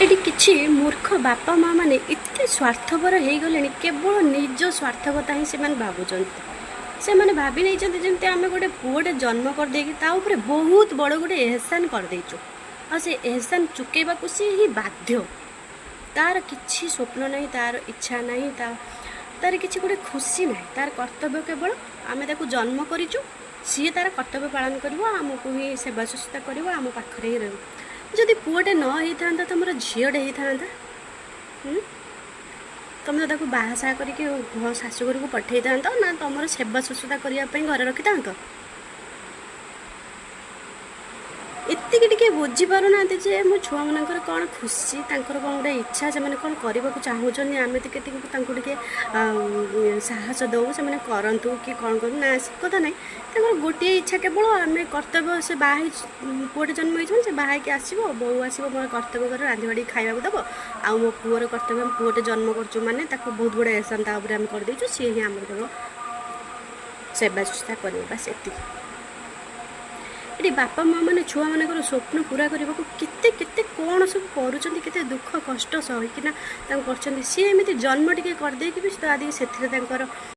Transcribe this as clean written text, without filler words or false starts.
ଏଠି କିଛି ମୂର୍ଖ ବାପା ମା ମାନେ ଏତେ ସ୍ୱାର୍ଥପର ହେଇଗଲେଣି, କେବଳ ନିଜ ସ୍ୱାର୍ଥ କଥା ହିଁ ସେମାନେ ଭାବୁଛନ୍ତି। ସେମାନେ ଭାବି ନେଇଛନ୍ତି ଯେମିତି ଆମେ ଗୋଟେ ପୁଅଟେ ଜନ୍ମ କରିଦେଇକି ତା ଉପରେ ବହୁତ ବଡ଼ ଗୋଟେ ଏହସାନ କରିଦେଇଛୁ, ଆଉ ସେ ଏହସାନ ଚୁକେଇବାକୁ ସିଏ ହିଁ ବାଧ୍ୟ। ତାର କିଛି ସ୍ୱପ୍ନ ନାହିଁ, ତାର ଇଚ୍ଛା ନାହିଁ, ତାର କିଛି ଗୋଟେ ଖୁସି ନାହିଁ। ତାର କର୍ତ୍ତବ୍ୟ କେବଳ ଆମେ ତାକୁ ଜନ୍ମ କରିଛୁ, ସିଏ ତାର କର୍ତ୍ତବ୍ୟ ପାଳନ କରିବ, ଆମକୁ ହିଁ ସେବା ଶୁଶ୍ରୂଷା କରିବ, ଆମ ପାଖରେ ହିଁ ରହିବ। ଯଦି ପୁଅଟେ ନ ହେଇଥାନ୍ତା, ତମର ଝିଅଟେ ହେଇଥାନ୍ତା, ତମେ ତ ତାକୁ ବାହାସାହା କରିକି ଶାଶୁଘରକୁ ପଠେଇଥାନ୍ତ ନା ତମର ସେବା ଶୁଶ୍ରୂଷା କରିବା ପାଇଁ ଘରେ ରଖିଥାନ୍ତ? ଏତିକି ଟିକେ ବୁଝିପାରୁନାହାନ୍ତି ଯେ ମୋ ଛୁଆମାନଙ୍କର କ'ଣ ଖୁସି, ତାଙ୍କର କ'ଣ ଗୋଟେ ଇଚ୍ଛା, ସେମାନେ କ'ଣ କରିବାକୁ ଚାହୁଁଛନ୍ତି, ଆମେ ଟିକେ ତାଙ୍କୁ ଟିକେ ସାହସ ଦେଉ, ସେମାନେ କରନ୍ତୁ କି କ'ଣ କରନ୍ତୁ। ନା, ସେ କଥା ନାହିଁ। ତାଙ୍କର ଗୋଟିଏ ଇଚ୍ଛା, କେବଳ ଆମେ କର୍ତ୍ତବ୍ୟ। ସେ ବାହା ହେଇ ପୁଅଟେ ଜନ୍ମ ହେଇଯିବ, ସେ ବାହା ହେଇକି ଆସିବ, ବୋହୂ ଆସିବ, ମୋର କର୍ତ୍ତବ୍ୟ କରି ରାନ୍ଧି ବାଢ଼ିକି ଖାଇବାକୁ ଦେବ। ଆଉ ମୋ ପୁଅର କର୍ତ୍ତବ୍ୟ, ଆମେ ପୁଅଟେ ଜନ୍ମ କରୁଛୁ ମାନେ ତାକୁ ବହୁତ ବଡ଼ ଏହସାନ ତା ଉପରେ ଆମେ କରିଦେଇଛୁ, ସିଏ ହିଁ ଆମର କେବଳ ସେବା ଶୁଶ୍ରୂଷା କରିବ, ବାସ୍ ଏତିକି। ଏଠି ବାପା ମା ମାନେ ଛୁଆମାନଙ୍କର ସ୍ୱପ୍ନ ପୁରା କରିବାକୁ କେତେ କେତେ କ'ଣ ସବୁ କରୁଛନ୍ତି, କେତେ ଦୁଃଖ କଷ୍ଟ ସହିକିନା ତାଙ୍କୁ କରୁଛନ୍ତି। ସିଏ ଏମିତି ଜନ୍ମ ଟିକେ କରିଦେଇକି ବି ଆଦି ସେଥିରେ ତାଙ୍କର